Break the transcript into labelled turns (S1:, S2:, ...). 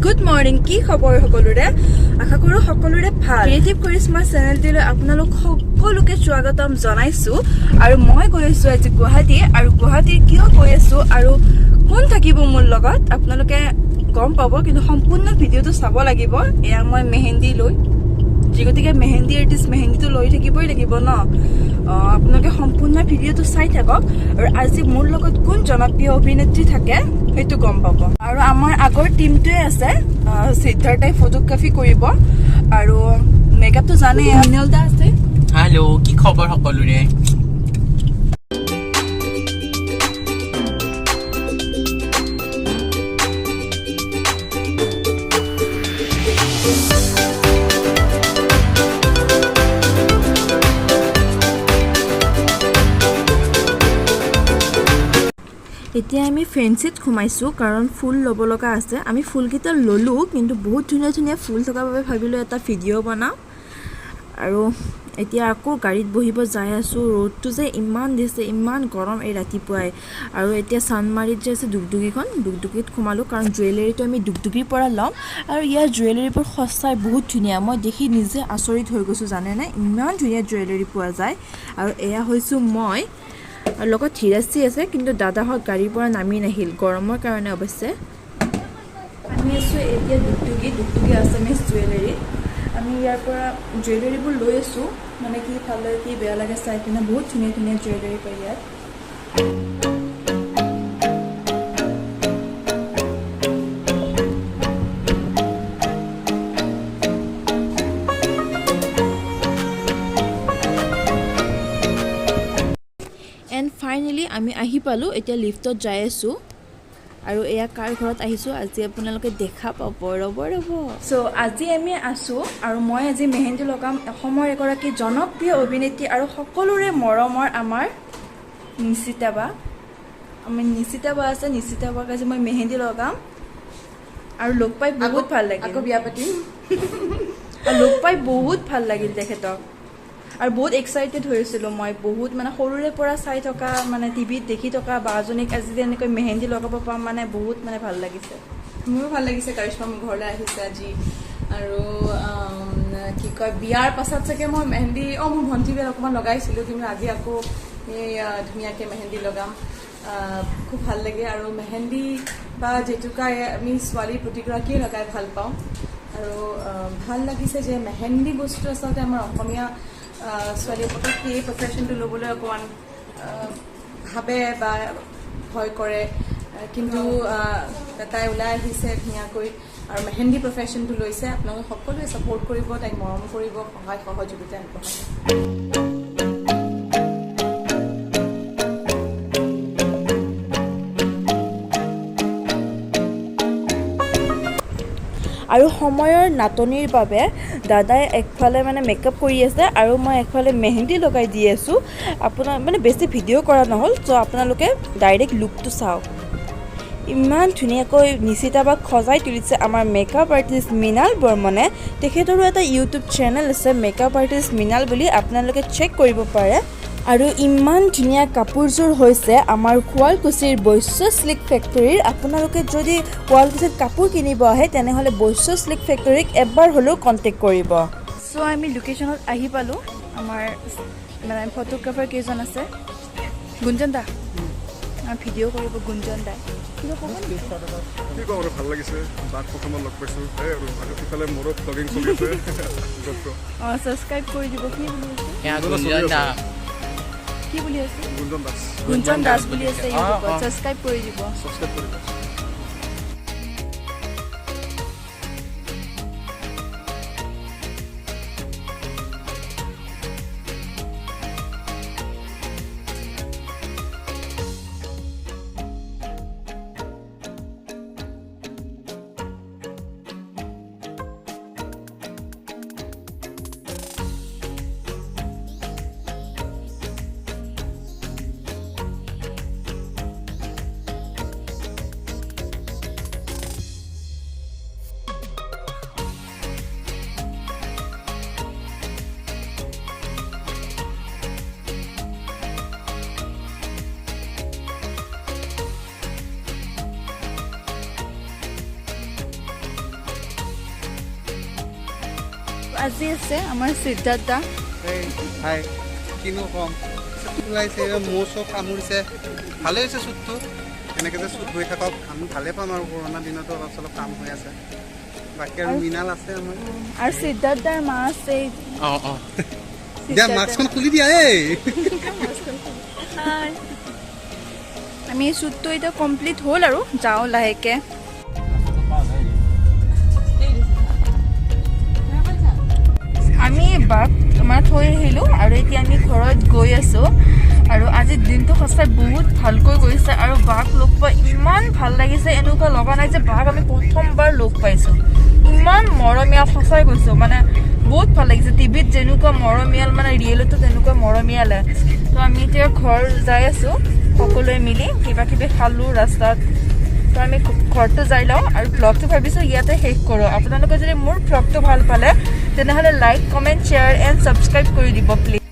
S1: Good morning. কি খবৰ সকলোৰে? আশা কৰোঁ সকলোৰে ভাল। ক্ৰিয়েটিভ কৰিশ্মা চেনেলটোলৈ আপোনালোক সকলোকে স্বাগতম জনাইছোঁ। আৰু মই গৈ আছোঁ আজি গুৱাহাটী। আৰু গুৱাহাটীৰ কিয় গৈ আছোঁ আৰু কোন থাকিব মোৰ লগত আপোনালোকে গম পাব, কিন্তু সম্পূৰ্ণ ভিডিঅ'টো চাব লাগিব। এয়া মই মেহেন্দি লৈ, যি গতিকে মেহেন্দি আৰ্টিষ্ট মেহেন্দিটো লৈ থাকিবই লাগিব ন। আপোনালোকে সম্পূৰ্ণ ভিডিঅ'টো চাই থাকক আৰু আজি মোৰ লগত কোন জনপ্ৰিয় অভিনেত্ৰী থাকে সেইটো গম পাব। আৰু আমাৰ আগৰ টিমটোৱে আছে, সিদ্ধাৰ্থই ফটোগ্ৰাফী কৰিব আৰু মেকআপটো জানে মৃণাল দা আছে।
S2: হেল্ল', কি খবৰ সকলোৰে?
S1: এতিয়া আমি ফেঞ্চিত সোমাইছোঁ, কাৰণ ফুল ল'ব লগা আছে। আমি ফুলকেইটা ল'লোঁ, কিন্তু বহুত ধুনীয়া ধুনীয়া ফুল থকাৰ বাবে ভাবিলোঁ এটা ভিডিঅ' বনাওঁ। আৰু এতিয়া আকৌ গাড়ীত বহিব যাই আছোঁ। ৰ'দটো যে ইমান দিছে, ইমান গৰম এই ৰাতিপুৱাই। আৰু এতিয়া চানমাৰীত যে আছে দুগদুগীখন, দুগদুগীত সোমালোঁ, কাৰণ জুৱেলাৰীটো আমি দুগদুগীৰ পৰা ল'ম। আৰু ইয়াৰ জুৱেলাৰীবোৰ সঁচাই বহুত ধুনীয়া, মই দেখি নিজে আচৰিত হৈ গৈছোঁ, জানেনে? ইমান ধুনীয়া জুৱেলাৰী পোৱা যায়। আৰু এয়া হৈছোঁ মই আৰু লগত ধীৰাজী আছে, কিন্তু দাদাহঁত গাড়ীৰ পৰা নামি নাহিল গৰমৰ কাৰণে। অৱশ্যে আমি আছোঁ এতিয়া দুগদুগী, দুগদুগী আছামিজ জুৱেলাৰীত। আমি ইয়াৰ পৰা জুৱেলাৰীবোৰ লৈ আছোঁ, মানে কি ভাল লাগে কি বেয়া লাগে চাই পিনে। বহুত ধুনীয়া ধুনীয়া জুৱেলাৰী পায় ইয়াত। এণ্ড ফাইনেলি আমি আহি পালোঁ, এতিয়া লিফ্টত যাই আছোঁ। আৰু এয়া কাৰ ঘৰত আহিছোঁ আজি আপোনালোকে দেখা পাব, ৰ'ব ৰ'ব। চ' আজি আমি আছোঁ আৰু মই আজি মেহেন্দি লগাম অসমৰ এগৰাকী জনপ্ৰিয় অভিনেত্ৰী আৰু সকলোৰে মৰমৰ আমাৰ নিশিতা বা। আমি নিশিতা বা আছে, নিশিতা বাক আজি মই মেহেন্দি লগাম আৰু লগ পাই বহুত ভাল লাগিল।
S3: আকৌ বিয়া পাতিম।
S1: আৰু লগ পাই বহুত ভাল লাগিল তেখেতক আৰু বহুত এক্সাইটেড হৈ আছিলোঁ মই বহুত, মানে সৰুৰে পৰা চাই থকা, মানে টিভিত দেখি থকা বাজনীক আজি তেনেকৈ মেহেন্দি লগাব পাম, মানে বহুত মানে ভাল লাগিছে।
S3: মোৰো ভাল লাগিছে, কৰিশ্মা মোৰ ঘৰলৈ আহিছে আজি। আৰু কি কয়, বিয়াৰ পাছত চাগে মই মেহেন্দি, মোৰ ভণ্টি বিয়াত অকণমান লগাইছিলোঁ, কিন্তু আজি আকৌ এই ধুনীয়াকৈ মেহেন্দি লগাম। খুব ভাল লাগে। আৰু মেহেন্দি বা জেতুকা আমি ছোৱালী প্ৰতিগৰাকীয়ে লগাই ভাল পাওঁ। আৰু ভাল লাগিছে যে মেহেন্দি বস্তুটো আচলতে আমাৰ অসমীয়া ছোৱালীয়ে পটককৈ এই প্ৰফেশ্যনটো ল'বলৈ অকণমান ভাবে বা ভয় কৰে, কিন্তু তাই ওলাই আহিছে ধুনীয়াকৈ আৰু মেহেন্দি প্ৰফেশ্যনটো লৈছে। আপোনালোকে সকলোৱে ছাপৰ্ট কৰিব, তাইক মৰম কৰিব, সহায় সহযোগিতা আগবঢ়াব।
S1: আৰু সময়ৰ নাটনিৰ বাবে দাদাই একফালে মানে মেকআপ কৰি আছে আৰু মই একফালে মেহেন্দি লগাই দি আছোঁ। আপোনাৰ মানে বেছি ভিডিঅ' কৰা নহ'ল, চ' আপোনালোকে ডাইৰেক্ট লুকটো চাওক। ইমান ধুনীয়াকৈ নিশিতা বাক সজাই তুলিছে আমাৰ মেকআপ আৰ্টিষ্ট মৃণাল বৰ্মনে। তেখেতৰো এটা ইউটিউব চেনেল আছে মেকআপ আৰ্টিষ্ট মৃণাল বুলি, আপোনালোকে চেক কৰিব পাৰে। আৰু ইমান ধুনীয়া কাপোৰযোৰ হৈছে আমাৰ শুৱালকুছিৰ বৈশ্য চিল্ক ফেক্টৰীৰ। আপোনালোকে যদি শুৱালকুছিত কাপোৰ কিনিব আহে তেনেহ'লে বৈশ্য চিল্ক ফেক্টৰীক এবাৰ হ'লেও কণ্টেক্ট কৰিব। চ' আমি লোকেশ্যনত আহি পালোঁ। আমাৰ মানে ফটোগ্ৰাফাৰ কেইজন আছে, গুঞ্জন দা আৰু ভিডিঅ' কৰিব গুঞ্জন দাই। কিবা ক'ব নেকি?
S4: কি ক'ম আৰু, ভাল লাগিছে, বাক প্ৰথমত লগ পাইছোঁ। সেই আৰু আৰু ইফালে মোৰো ভ্লগিং চলি আছে।
S1: অঁ, ছাবস্ক্ৰাইব কৰি দিব। কি বুলি আছে?
S2: এয়া গুঞ্জন দা।
S1: কি বুলি আছে?
S4: গুঞ্জন দাস।
S1: গুঞ্জন দাস বুলি আছে ইউটিউবত,
S2: অঁ।
S1: ছাবস্ক্ৰাইব কৰি দিব।
S4: ছাবস্ক্ৰাইব কৰিব।
S1: আজি আছে আমাৰ সিদ্ধাৰ্থ দা।
S5: এই হাই, কিনো কম, ওলাইছে, মৌ চৌ কামুৰিছে। ভালে হৈছে শ্বুটটো, এনেকৈ যে শ্বুট হৈ থাকক, আমি ভালে পাম। আৰু কৰোণা দিনতো অলপ চলপ কাম হৈ আছে। বাকী আৰু মৃণাল আছে আমাৰ।
S1: আৰু সিদ্ধাৰ্থ দাৰ মা আছে।
S2: অঁ অঁ
S5: দিয়া, মাস্কখন খুলি দিয়া এই।
S1: হাই। আমি শ্বুটটো এতিয়া কমপ্লিট হ'ল আৰু যাওঁ লাহেকৈ।
S3: এই দিছে।
S1: আমি বাক মানে থৈ আহিলোঁ আৰু এতিয়া আমি ঘৰত গৈ আছোঁ। আৰু আজিৰ দিনটো সঁচাই বহুত ভালকৈ গৈছে আৰু বাক লগ পাই ইমান ভাল লাগিছে। এনেকুৱা লগা নাই যে বাক আমি প্ৰথমবাৰ লগ পাইছোঁ। ইমান মৰমীয়াল, সঁচাই কৈছোঁ, মানে বহুত ভাল লাগিছে। টিভিত যেনেকুৱা মৰমীয়াল, মানে ৰিয়েলতো তেনেকুৱা মৰমীয়ালে। তো আমি এতিয়া ঘৰ যাই আছোঁ সকলোৱে মিলি। কিবা কিবি খালোঁ ৰাস্তাত। তো আমি ঘৰটো যাই লওঁ আৰু ভ্লগটো ভাবিছোঁ ইয়াতে শেষ কৰোঁ। আপোনালোকে যদি মোৰ ভ্লগটো ভাল পালে, তেনেহ'লে like, comment, share and subscribe কৰি দিব প্লিজ।